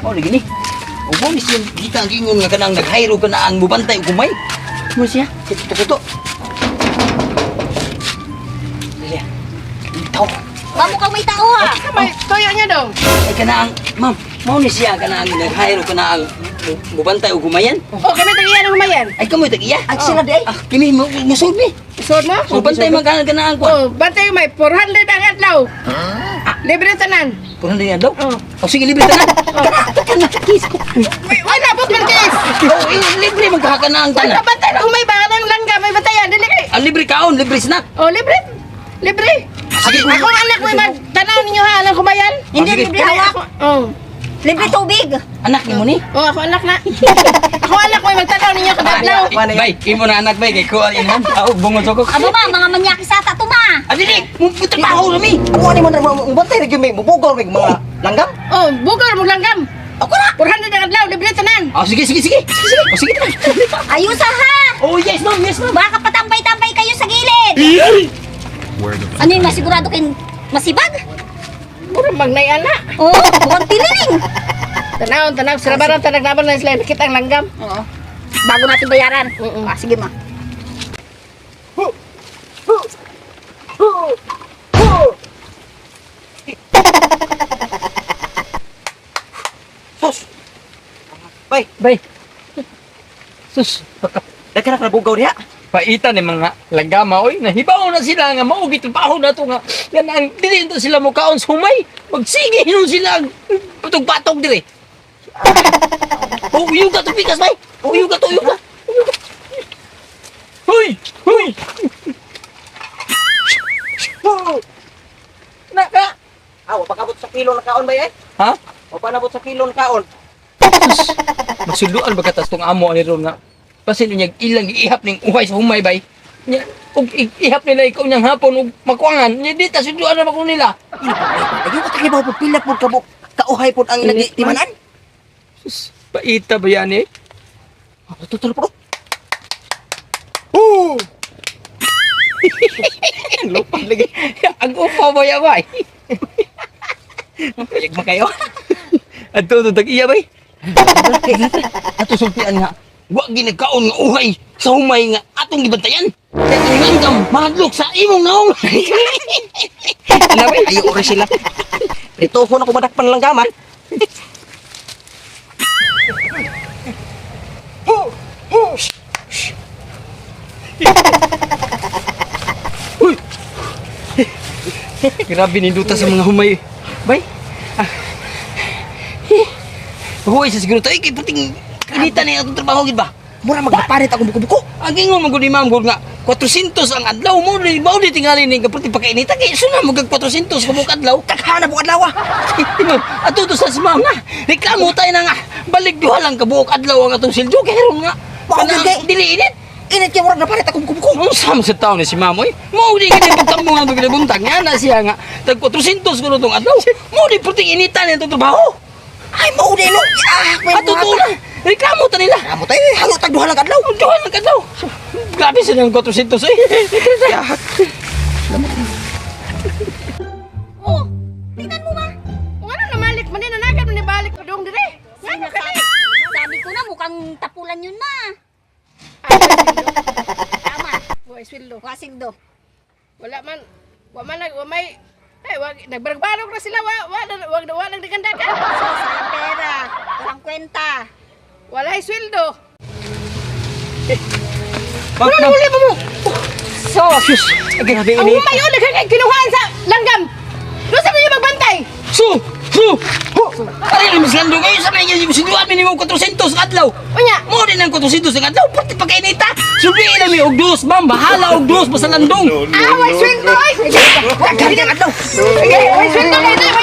Mao lagi ni. Ug mo ni siya kita ang giingon nga kanang nag-hire og kana ang mubantay og humay. Mo siya, kuto-kuto. Dili. Itaw. Mamo kang may tao ha. May tuyo niya dong. Ay kana ang ma'am, mao ni siya kana ang nag-hire og kana ang mubantay og humayan. Oh, kami tagiyan ang humayan. Ay kamoy tag iya. Ay, sila di ay. Ah, kini mo musulod ni. Isod mo? Mubantay man kana kana ang kuan. Oh, bantay may 400 ang adlaw. Libre tanan. Kuno din adlaw. Oh. Oh, sige libre tanan. Kana kana kiss ko. Wait, wala bot man case. Oh, eh, libre man ka kana ang tanan. Wala bantay na humay ba kanang langga may bantayan dili kay. Ah, libre kaon, libre snack. Oh, libre. Libre. Sige. Ako ang anak may magtanaw ninyo ha anang humayan. Hindi sige. libre hawak. Oh. Libre tubig. Anak nimo ni? Oh, ako anak na. Ako anak may magtanaw ninyo kada adlaw. Bay, imo na anak bay kay kuha imong tao bungo sokok. Abo ma, mga manyaki sa ta tuma. Ah, dili, mo trabaho rami. Amo ani man mo bantay ra gyud may mubugaw may mga langgam. Oh, bugar mo langgam. Ako na. 400 ang adlaw, libre tanan. Oh, sige, sige, sige. Sige, sige. Oh, sige tara. Ayusa ha. Oh, yes ma'am, yes ma'am. Baka patambay-tambay kayo sa gilid. Ano yun, masigurado kayong masibag? Mura magnay ana. Oo, mukhang tililing. Tanaw, tanaw, sila barang tanag naman na sila nakita ang langgam. Oo. Bago natin bayaran. Oo. Ah, sige ma. Sus. Bay, Bay. Sus, daghan na bugaw diha. paitan ni mga langgama oy, nahibaw na sila nga mao gitrabaho na to nga yan ang dili na sila mokaon sa humay. Magsige hinon sila ang patog-patog dire. Oh, uyog ka to pikas bay. Uyog ka to, uyog ka. Uyog ka. Huy, huy. Naka. Ah, wa pa kabot sa kilo na kaon bay ay. Ha? Wa pa nabot sa kilo na kaon. Magsuluan ba katas tong amo ani ron nga. Basin niya ilang giihap ning uhay sa humay bay. Nya og ihap nila ikaw niyang hapon og makuangan. Nya di ta suluan na ko nila. Ayo ka tagibaw pud pila pud kabuk kauhay pud ang ilang timanan. Sus, paita ba yan eh? Ako tutol pud. Lupa lagi. Ang upa ba yan bay? Kayag man kayo. Ato to tag iya bay. Ato sultian nga. Wa ginagkaon nga uhay sa humay nga atong gibantayan. Kay ang langgam mahadlok sa imong naong. Ano bay? Ayo ori sila. Pritohon ako madakpan langgaman. Uy! Grabe ninduta sa mga humay. Bay. Ah. Huwag sa siguro tayo kay puting inita na yung atong trabaho gid ba? Mura magpaparit akong buko-buko. Ang ingon mo gud ni ma'am gud nga 400 ang adlaw mo di mao di tingali ni kaputi pagkainita kay suna mo kag 400 kabuk adlaw. Taghana buok adlaw. ah. Ma'am, ato to sa si ma'am nga. Reklamo tayo na nga. Balik duha lang kabuok adlaw ang atong sildo kay ron nga. Mao Kanang gyud kay- dili init. Init kay murag naparit akong buko-buko. Ang sama sa taon ni si ma'am oy. Mao di gid pagtambong ang buntag nga na siya nga tag 400 kuno tong adlaw. Mao di puting inita ni atong trabaho. Ay mao di no. Ah, may Ato to na. Reklamo ta nila. Amo tayo, halo tag duha lang adlaw. Duha lang adlaw. Grabe sa nang 400 oy. Oh, tingnan mo ma. Wala na malik man ni nanagan man ni balik pa dong dire. Ngano ka Sinasabi, sabi ko na mukhang tapulan yun ma. Tama. Wa sweldo. Wasildo. Wala man wa man nag wa may ay wa nagbarog-barog na sila wa wa wa wa, wa nagdagandagan. So, sayang pera. Walang kwenta. Wala ay sweldo. Ma'am, Wala na huli mo mo. So, sus. Grabe Ang init. humay oh nagkakay kinuhaan sa langgam. Doon sa mga magbantay. Su! Su! Ho! Pare ni Miss Lando kayo sa mga yung sinduan mi nimo 400 ang adlaw. Unya. Mo din ang 400 ang adlaw pati pagkainita. Sulbiin na mi og dos, ma'am. Bahala og dos basta landong. Ah, way sweldo ay. Daghan ang adlaw. Ay, way sweldo kay na.